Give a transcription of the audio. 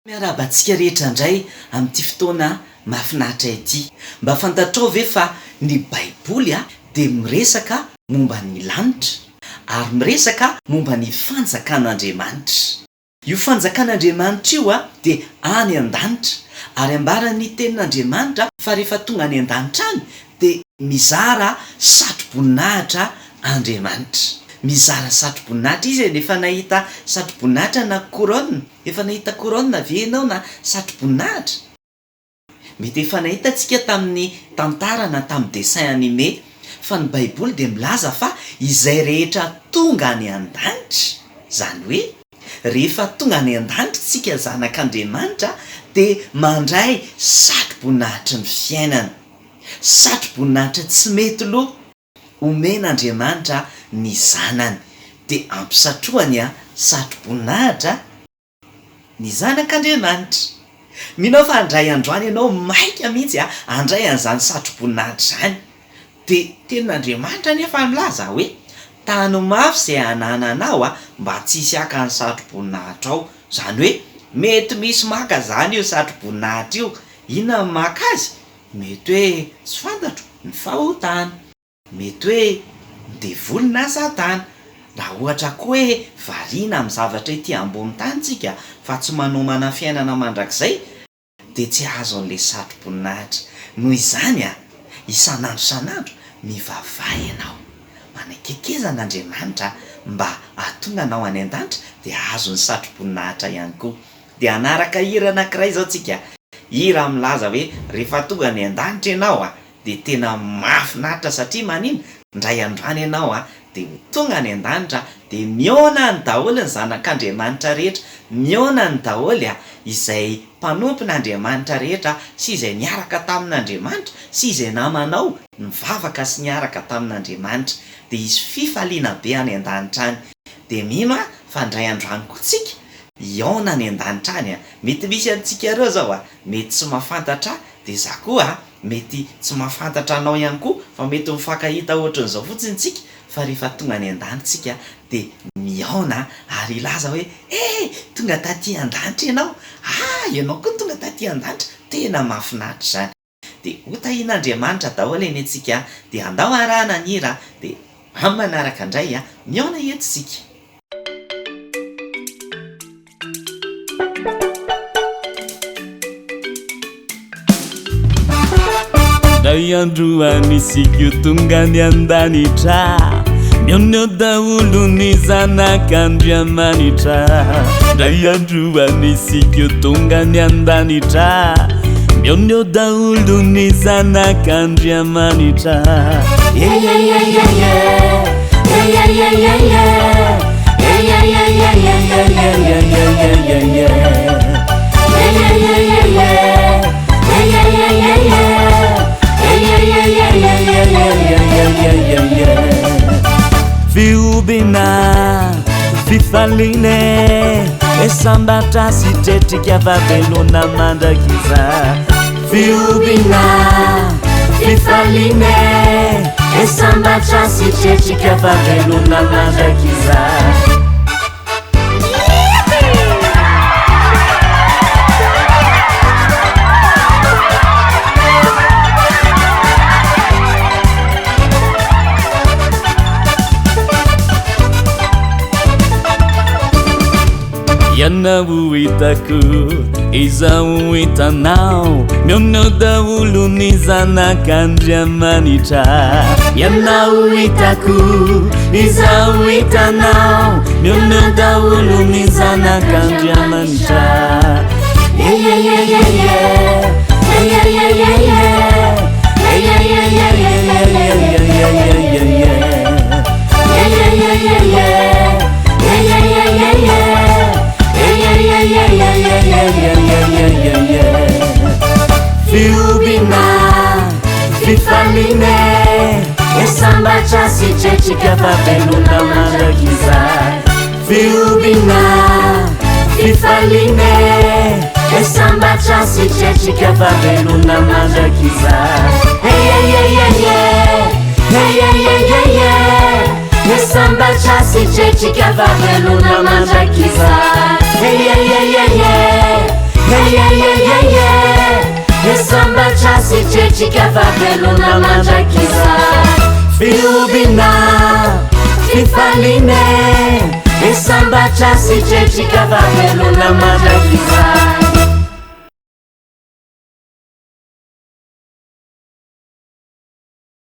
Miarahaba antsika rehetra indray amin'ity fotoana mahafinaritra ity. Mba fantatrao ve fa ny Baiboly dia miresaka momba ny lanitra ary miresaka momba ny fanjakan'Andriamanitra. Io fanjakan'Andriamanitra io dia any an-danitra ary ambaran'ny Tenin'Andriamanitra fa rehefa tonga any an-danitra any dia mizara satroboninahitra Andriamanitra. Mizara satroboninahitra Izy e, efa nahita satroboninahitra na couronne? Efa nahita couronne ve ianao na satroboninahitra? Mety efa nahita tsika tamin'ny tantara na tamin'ny dessin animé fa ny baiboly dia milaza fa izay rehetra tonga any an-danitra, izany hoe rehefa tonga any an-danitra tsika zanak'Andriamanitra dia mandray satroboninahitry ny fiainana, satroboninahitra tsy mety lo omen'Andriamanitra ny zanany dia ampisatrohany satroboninahitra ny Zanak'Andriamanitra. Mino aho fa handray androany ianao maika mihitsy handray an'izany satroboninahitra izany. Dia tenin'Andriamanitra anefa milaza hoe, Tano mafy izay anananao mba tsy hisy haka ny satroboninahitra Izany hoe mety misy maka izany io satroboninahitra io. Inona no maka azy? Mety hoe tsy fantatro, ny fahotana. Mety hoe ny devoly na satana. Raha ohatra koa hoe variana amin'ny zavatra ety ambony tany tsika fa tsy manomana fiainana mandrakizay dia tsy hahazo an'ilay satroboninahitra. Noho izany a, isan'andro isan'andro mivavaha ianao. Manakekeza an'Andriamanitra mba hahatonga anao any an-danitra dia hahazo ny satroboninahitra ihany koa. Dia hanaraka hira anankiray izao tsika, hira milaza hoe rehefa tonga any an-danitra ianao a, dia tena mahafinaritra satria manina? Indray andro any ianao a, dia ho tonga any an-danitra dia mihaona any daholo ny zanak'Andriamanitra rehetra, mihaona any daholo a, izay mpanompon'Andriamanitra rehetra sy izay niaraka tamin'Andriamanitra sy izay namanao nivavaka sy niaraka tamin'Andriamanitra, dia hisy fifaliana be any an-danitra any. Dia mino aho fa indray andro any koa tsika hihaona any an-danitra any a, mety misy antsika ireo zao a, mety tsy mahafantatra ahy, dia za koa a, mety tsy mahafantatra anao ihany koa fa mety mifankahita ohatran'izao fotsiny tsika fa rehefa tonga any an-danitra tsika dia mihaona ary hilaza hoe eh! tonga taty an-danitra ianao, ah! ianao koa tonga taty an-danitra, tena mahafinaritra izany. Dia ho tahian'Andriamanitra daholo anie tsika dia andao arahana ny hira dia amin'ny manaraka indray mihaona eto isika. Ndray andro any isika io tonga any an-danitra Mihaoneo daholo ny zanak'Andriamanitra Ndray andro any isika io tonga any an-danitra Mihaoneo daholo ny zanak'Andriamanitra Fihobina, fifaliana e sambatra sy tretrika fa velona mandrakizay. Fihobina, fifaliana e sambatra sy tretrika fa velona mandrakizay. Ianao hitako, izaho hitanao, mionona daholo ny zanak'Andriamanitra. Ianao hitako, izaho hitanao, mionona daholo ny zanak'Andriamanitra. Yeah, yeah, yeah, yeah, yeah. Yeah, yeah, yeah, yeah, yeah. Yeah, yeah, yeah, yeah, yeah, yeah, yeah, yeah, yeah, yeah, yeah. Yeah, yeah, yeah, yeah, yeah. Yeah, yeah, yeah, yeah, yeah. Yeah, yeah, yeah, yeah, yeah, yeah, yeah, yeah, yeah, yeah, yeah, yeah. Fihobina, fifaliana e sambatra sy tretrika fa velona mandrakizay. Fihobina, fifaliana e sambatra sy tretrika fa velona mandrakizay. Hey, hey, hey, hey, hey. Hey, hey, hey, hey, hey. E sambatra sy tretrika fa velona mandrakizay. Hey, hey, hey, hey, hey. tretrika fa velona mandrakizay. Fihobina, fifaliana e, sambatra sy tretrika fa velona mandrakizay.